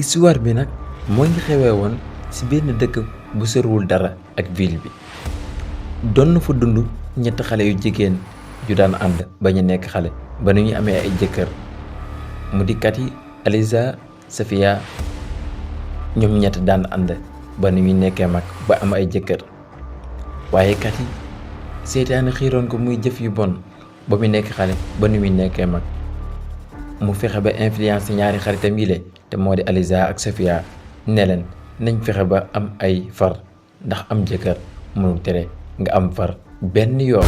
histoire bi nag moo ngi xewee woon ci benn dëkk bu soriwul dara ak ville bi doon na fa dund ñetti xale yu jigéen yu daan ànd ba ñu nekk xale ba nu ñuy amee ay jëkkër mu di Kati Aliza Safia ñoom ñett daan ànd ba nu ñuy nekkee mag ba am ay jëkkër waaye Kati seytaane xiiroon ko muy jëf yu bon ba mu nekk xale ba nu muy nekkee mag mu fexe ba influence ñaari xaritam yi le te moo di Aliza ak Safia ne leen nañ fexe ba am ay far ndax am jëkkër mënul tere nga am far benn yoon.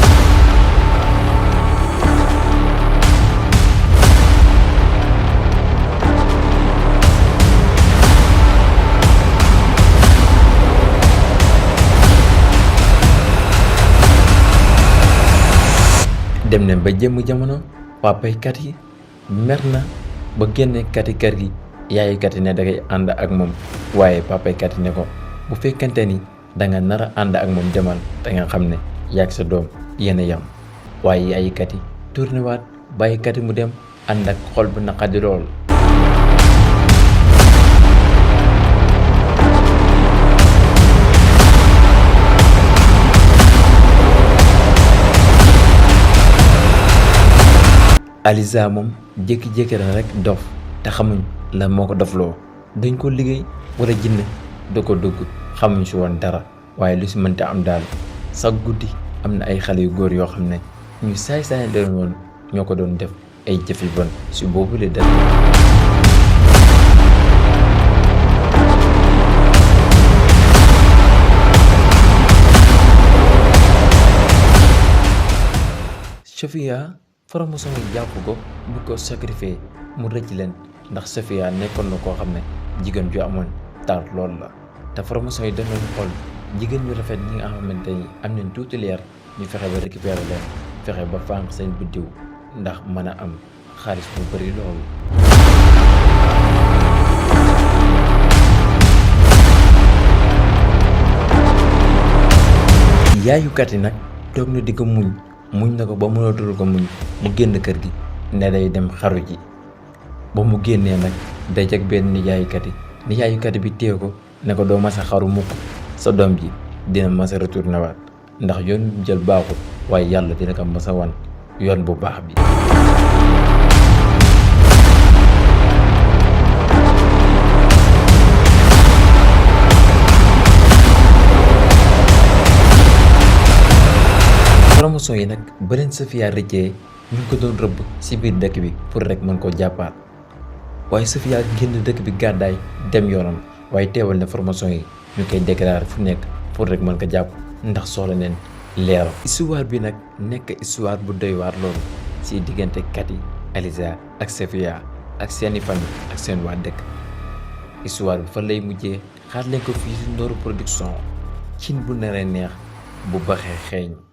dem nañ ba jëmm jamono papay Kati mer na ba génne Kati kër gi yaayu Kati ne dangay ànd ak moom waaye papay Kati ne ko bu fekkente ni danga nar a ànd ak moom demal te nga xam ne yaag sa doom yéen a yam waaye yaayu Kati tourné waat bàyyi Kati mu dem ànd ak xol bu naqadi lool. Aliza moom jékki-jékki na rek dof te xamuñ la moo ko dofloo dañ ko liggéey wala jinne da ko dugg xamuñ si woon dara waaye lu si mënta am daal sax guddi am na ay xale yu góor yoo xam ne ñu saay-saay leen woon ñoo ko doon def ay jëf yu bon si boobu la def. Safia franc-maçon yi jàpp ko bu ko sacrifié mu rëcc leen ndax Safia nekkoon na koo xam ne jigéen ju amoon taar lool la te franc-maçon yi danañ xool jigéen ñu rafet ñi nga xamante ni am nañ tuuti leer ñu fexe ba récupérer leen fexe ba fànq seen biddiw ndax mën a am xaalis bu bari loolu. yaayu Kati nag toog na di ko muñ na ko ba mënatul ko muñ mu génn kër gi ne day dem xaru ji ba mu génnee nag dajeg benn nijaayu Kati bi téye ko ne ko doo masa xaru mukk sa doom ji dina masa retourné waat ndax yoon bu jël baaxul waaye yàlla dina ko masa wan yoon bu baax bi. franc-maçon yi nag ba leen Safia rëccee ñu ngi ko doon rëbb ci biir dëkk bi pour rek mën koo jàppaat waaye Safia génn dëkk bi gàddaay dem yoonam waaye teewal na franc-maçon yi ñu koy déclarer fu nekk pour rek mën ko jàpp ndax soxla neen leeram. histoire bi nag nekk histoire bu doy waar loolu ci diggante Kati Aliza ak Safia ak seeni famille ak seen waa dëkk. histoire bi fan lay mujjee xaar leen ko fii ci Ndoro Production cin bu naree neex bu baxee xeeñ.